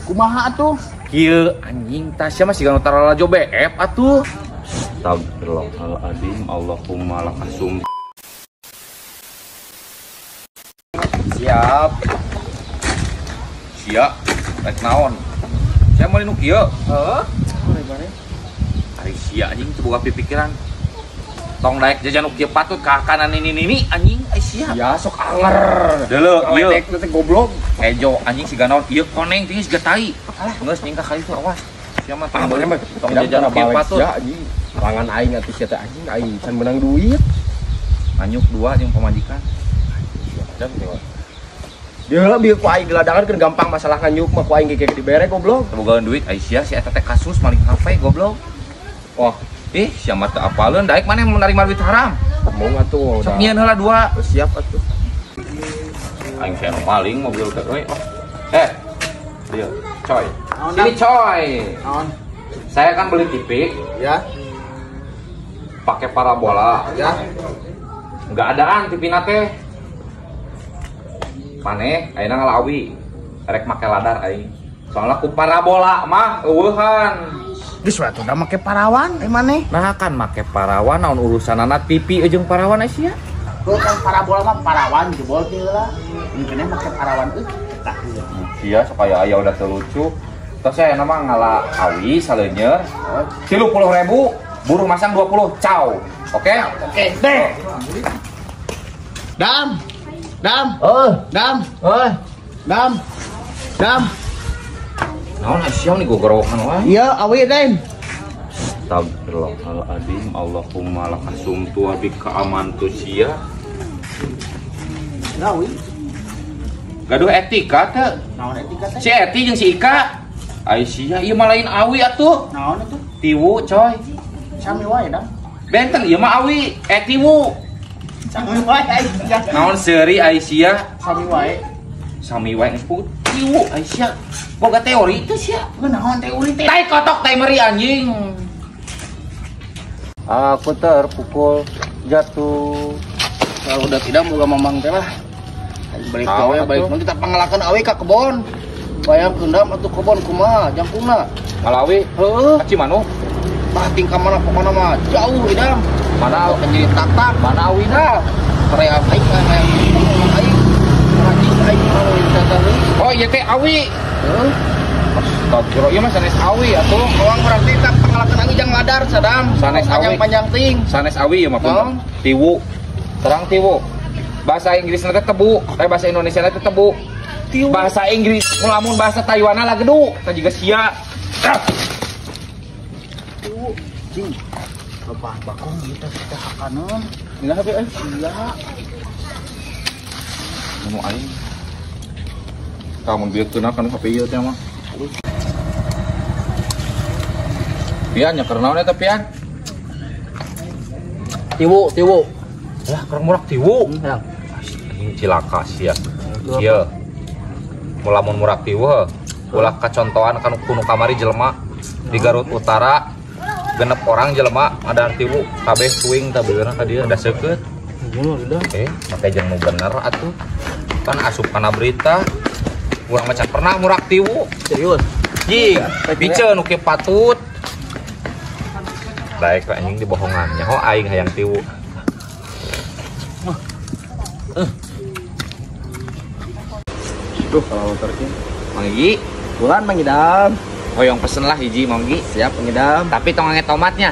Kumaha atuh? Kieu anjing tasya mah siga nu taralajo BF atuh. Astagfirullahaladzim, Allahumma lakasum. Siap. Siap. Rek naon? Sia meuli nu kieu? Heeh. Ari sia anjing teu boga pipikiran. Tong daek jajan nu kieu patut ka kanan nini-nini anjing ai sia. Ya sok anger. Deuleu ieu. Ledek teh goblok. Ejo anjing siga naon ieu koneng tinggi siga tai. Alah geus nyingkah kali itu awas. Sia mah tong jajan nu kieu patut. Ya anjing. Langan aing atuh sia teh anjing aing can meunang duit. Anyuk dua jeung pamajikan. Sia teh. Dia lah bieu ku aing diladangan kan gampang masalah nganyuk mah ku aing ge dibere goblok. Teu bogaan duit ai sia si eta teh kasus maling HP goblok. Wah, ih sia mah teu apaleun daek maneh menerima duit haram. Mau atuh. Sok nyieun heula dua. Siap atuh. Aing sia nu maling mobil teh euy. Oh. Eh. Dieu, coy. Sini coy. Naon? Saya kan beli TV. Ya. Pakai parabola. Ya. Enggak adaan TV na teh. Maneh ayeuna ngalawi rek make ladar aing. Soalna ku parabola mah eueuhan. Geus we atuh da make parawan ai maneh. Nah kan make parawan naon urusanana TV jeung parawan ai sia. Heuh kan parabola mah parawan jebol teh heula. Mungkin make parawan euy tah ieu. Sia sok aya aya udah teu lucu. Tos ayeuna mah ngala awi saleuneur 30.000 buruh masang 20 caw. Oke? Oke, deh. Dam. Dam. Oh, dam. Oh. Dam. Dam. Naon sia nih gogorowokan wae. Iya, awi den. Astagfirullahaladzim, Allahumma lakasumtu wa bika amantu sia. Awi. Gaduh etika teh. Naon etika teh? Si Eti jeung si Ika. Ai sia ieu mah lain awi atuh. Naon atuh? Tiwu coy. Sami wae dam. Benten ieu mah awi, tiwu. Sami wae Aisyah. Naon seuri Aisyah? Sami wae. Sami wae geus tiwu Aisyah. Boga teori teh sia. Naon teori teh? Tai kotok tai meri anjing. Aku terpukul jatuh. Kalau udah tidak boga mamang teh lah. Balik gawe balik mun kita pangalakeun awe ka kebon. Bayangkeun dam atuh kebon kumaha jangkungna. Ngalawi? Heuh. Ka Cimanuk. Tah tingkah mana pokona mah jauh idam. Mana jadi tatak, mana awina? Korea aing aing aing. Rajin aing mau teh. Oh ieu teh awi. Heuh. Astagfirullah, ieu mah sanes awi atuh. Uang berarti tak pangalakeun awi jang ladar sadam. Sanes awi. Panjang-panjang ting. Sanes awi ieu mah pun. Tiwu. Terang tiwu. Bahasa Inggris teh tebu, tapi bahasa Indonesia teh tebu. Tiwu. Bahasa Inggris lamun bahasa Taiwan lah gedu, teh jiga sia. Tiwu. Cing. Lebah bakong ieu teh teh hakaneun. Minaha be euy? Iya. Nu aing. Kamu bieu keuna kan HP ieu teh mah. Pian nyeker naon eta pian? Tiwu, tiwu. Lah keur murak tiwu. Heeh. Anjing cilaka sia. Ieu. Lamun murak tiwu heuh. Ulah kacontohan kan kuno kamari jelema di Garut Utara. Genep orang jelema ada tiwu kabeh swing tah beurna ka dieu da seukeut. Eh, make jeung nu bener atuh. Kan asup kana berita. Urang mah can pernah murak tiwu. Serius? Jing, piceun nu kieu patut. Daek we anjing dibohongan. Nyaho aing hayang tiwu. Duh, kalau motor ki. Mang Igi, bulan Mang Idam. Hoyong pesen lah hiji Mang Igi. Siap Mang Idam. Tapi tong ngange tomatnya.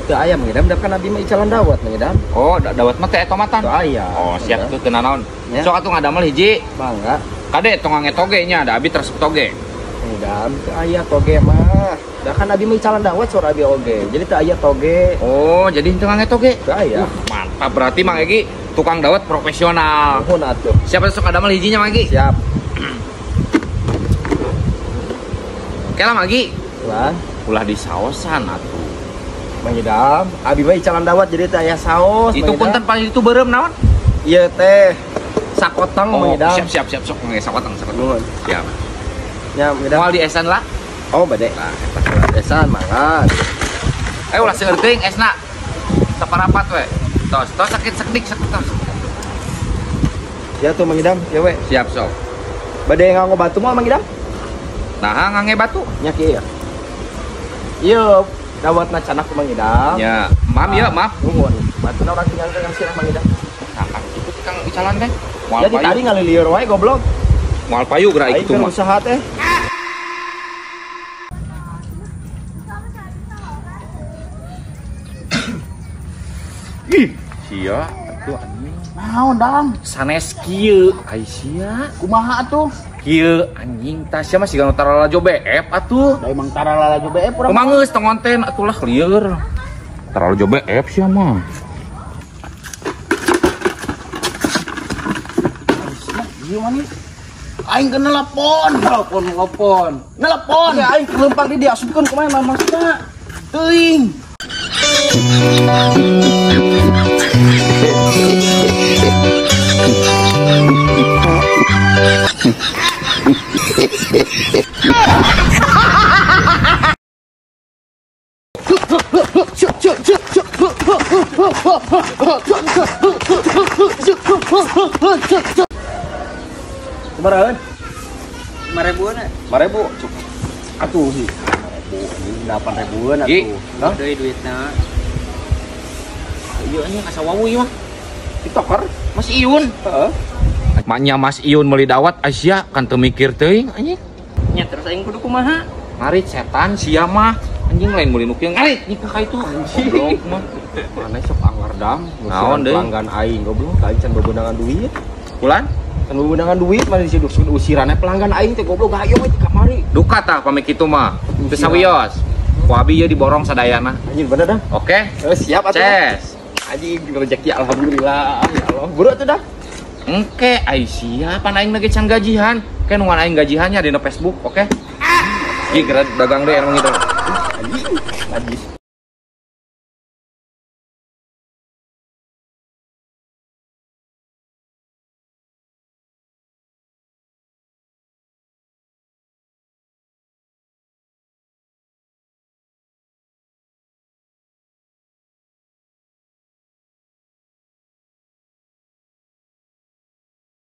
Teu aya Mang Idam, da kan abi mah icalan dawet Mang Idam. Oh, dawet mah teh tomatan. Teu aya. Oh, siap tuh teu nanaon. Ya. Sok atuh ngadamel hiji. Mangga. Kade tong ngange toge nya, da abi teresep toge. Mang Idam teu aya toge mah. Da kan abi mah icalan dawet sor abi oge. Jadi teu aya toge. Oh, jadi teu ngange toge. Teu aya. Mantap berarti Mang Egi tukang dawet profesional. Nuhun atuh. Siapa sok ngadamel hijinya Mang Egi? Siap. Oke lah Mang Egi. Ulah. Ulah di saosan atuh. Mang Idam, abi mah icalan dawet jadi teh aya saos. Itu punten paling itu beureum naon? Ieu teh sakoteng Mang Idam. Siap siap siap sok nge sakoteng sakoteng. Siap. Ya Mang Idam. Moal di esan lah. Oh bade. Nah, eta esan mangga. Eh ulah seueur teuing esna. Saparapat we. Tos, tos sakit sekedik tos. Ya tuh Mang Idam, ya we. Siap sok. Bade nganggo batu moal Mang Idam? Nah, ngangge batu. Nya kieu ya. Ieu dawatna canak ku Mang Idam. Ya, maaf ya, maaf. Nuhun. Batuna urang tinggalkeun ka sirah Mang Idam. Nah, kan kitu teh Kang icalan teh. Moal payu. Jadi tadi ngalilieur wae goblok. Moal payu geura kitu mah. Usaha teh. Ih, sia atuh anjing. Naon dang? Sanes kieu. Ai sia. Kumaha atuh? Kieu anjing tah sia mah siga nu taralajo BF atuh. Da emang taralajo BF urang. Kumaha geus tong konten atuh lah lieur. Taralajo BF sia mah. Ieu manis. Aing ke nelpon, nelpon, nelpon. Ya aing kelempang di diasupkeun kumaha maksudna? Teuing. Kemarahan? 5.000-an ya? 5.000 cukup. Atuh sih. 5.000, 8.000-an atuh. Hah? Deui duitna. Ieu anjing asa wawu ieu mah. TikToker Mas Iyun. Heeh. Maknya Mas Iyun meuli dawat Asia kan teu mikir teuing anjing. Nya terus aing kudu kumaha? Ngarit setan sia mah. Anjing lain meuli nu kieu ngarit nikah ka itu. Goblok mah. Mana sok anggar dam, naon deui pelanggan aing goblok, aing can bebenangan duit. Bulan? Can bebenangan duit mana disiduk usiranna pelanggan aing teh goblok hayo we kamari. Duka tah pamit kitu mah. Teu sawios. Ku abi ieu diborong sadayana. Anjing bener dah. Oke. Siap atuh. Ces. Anjing rezeki alhamdulillah. Ya Allah. Buru atuh dah. Engke ai sia pan aing lagi can gajihan. Ke nungguan aing gajihannya di Facebook, oke? Ih, geura dagang deui emang itu. Anjing. Najis.